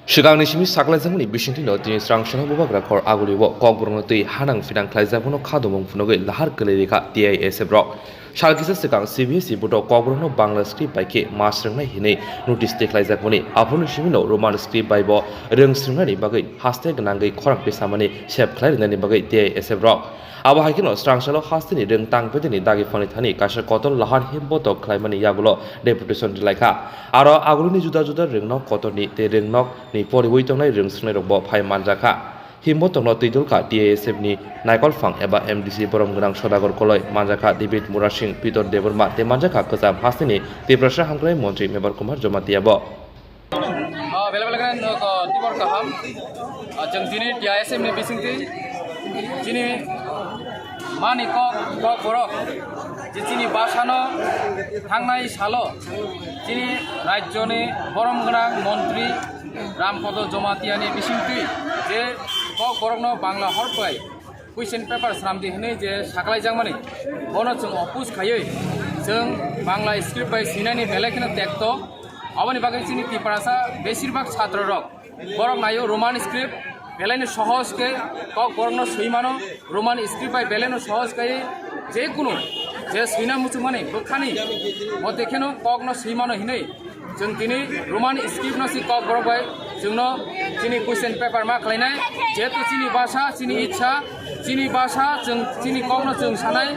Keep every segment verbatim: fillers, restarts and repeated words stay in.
Swkangni simi saklaijakmani bisingtwino tini swrang sano bubagra khor Agulio kokborokno twi hanang phinang khlaijakmano kha domung phunugwi lahar kwlwi rikha T I S F rok. Sal kisa swkang C B S E board o kokborokno Bangla script bai khe ma swrwngnai hinwi notice tikhlaijakmani, aphuruni simino Roman script bai bo rwng swrwngnani bagwi haste gwnangwi khorang pisamani sep khlai rwnani bagwi T I S F rok. Abo hai kheno swrang salo hasteni rwng tang pedeni dagi phangni thani kaisa kotor lahar himbotok khlaimani yagulo deputation rilaikha. Aro Agulini juda juda rwngnok kotorni tei rwngnokni poriwi tongnai rwng swrwngnairokbo phai manjakha. Himbo tongno twi dulkha T I S F ni naikolphang eba M D C borom gwnang Sodagar Koloi, manjakha David Murasing, Pitor Debbarma tei manjakha kwcham hasteni Tiprasa hamkrai montri Mebar Kumar Jamatia bo. Ah, bela bela khe no to tibor kaham. Ah, chwng tini T I S F ni bisingtwi chini mani kok, kok borok je chini basano thangnai salo chini rajyoni borom gwnang montri Rampodo Jomatiani bisingtwi je kok borokno Bangla hor bai question paper sramdi hinwi je saklaijakmani, bono chwng oppose khaiwi chwng Bangla script bai swinani belai kheno tekto. Aboni bagwi chini Tiprasa besirbak chhatrorok borok naio Roman script, belaino sohoj khe kok borokno swi mano. Roman script bai belaino sohoj khe je kunu je swina muchungmani bwkhani mote kheno kokno swi mano hinwi chwng tini Roman script no si kok borok bai chwngno chini question paper ma khlainai, jehetu chini basa, chini ichha, chini basa, chwng chini kokno chwng sanai,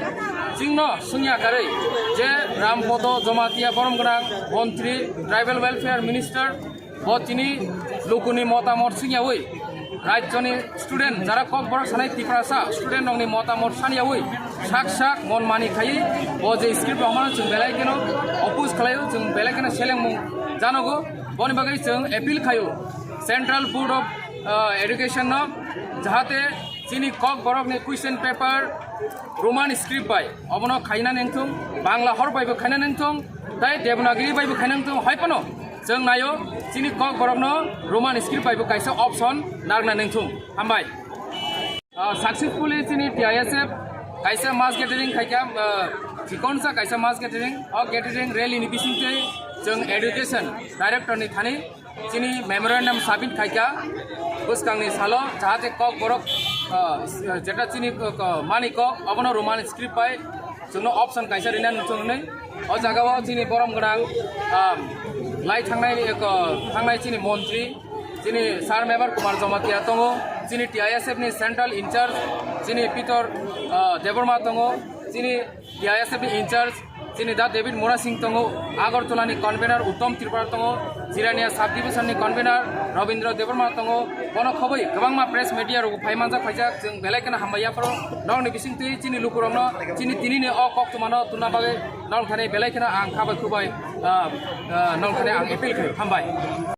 chwngno swngya karwi je Rampodo Jamatia borom gwnang montri, tribal welfare minister, bo tini lukuni motamot swngyawi rajyoni student jara kok borok sanai Tiprasa student rokni motamot sanyawi sak sak mon mani khai bo je script rok mano chwng belai kheno oppose khlaio, chwng belai kheno selengmung janogo. Boni bagwi chwng appeal khaio Central Board of, uh, Education no, jahate chini kok borokni question paper Roman script bai obono khaina nengthung, Bangla hor baibo khaina nengthung, tai Devanagiri baibo khaina nengthung, hai phano chwng naio chini kok borokno Roman script baibo kaisa option narwkna nengthung. Hambai. Ah, successfully chini T I S F kaisa mass gathering khaikha, ah, chikonsa kaisa mass gathering, o gathering rally ni bisingtwi chwng education director ni thani chini memorandum submit khaikha bwskangni salo, jahate kok borok, ah, jeta chini, ah, mani kok obono Roman script bai chwngno option kaisa rina nukchungnai. O jagao chini borom gwnang, ah, lai thangnai, ah, thangnai chini montri, chini Sir Mebar Kumar Jamatia tongo, chini T I S F ni central in charge, chini Pitor, ah, Debbarma tongo, chini T I S F ni in charge, chini Da David Murasing tongo, Agartala ni convener Uttom Tripura tongo, Jirania sub division ni convener Rabindra Debbarma tongo. Bono khobwi kwbangma press media rok phai manjak phaijak, chwng belai kheno hambai yapharo. Nokni bisingtwi chini lukurokno chini tinini o koktwmano tuna bagwi nok thani belai kheno ang khabai khubai, ah, ah, nok thani ang appeal khaio. Hambai.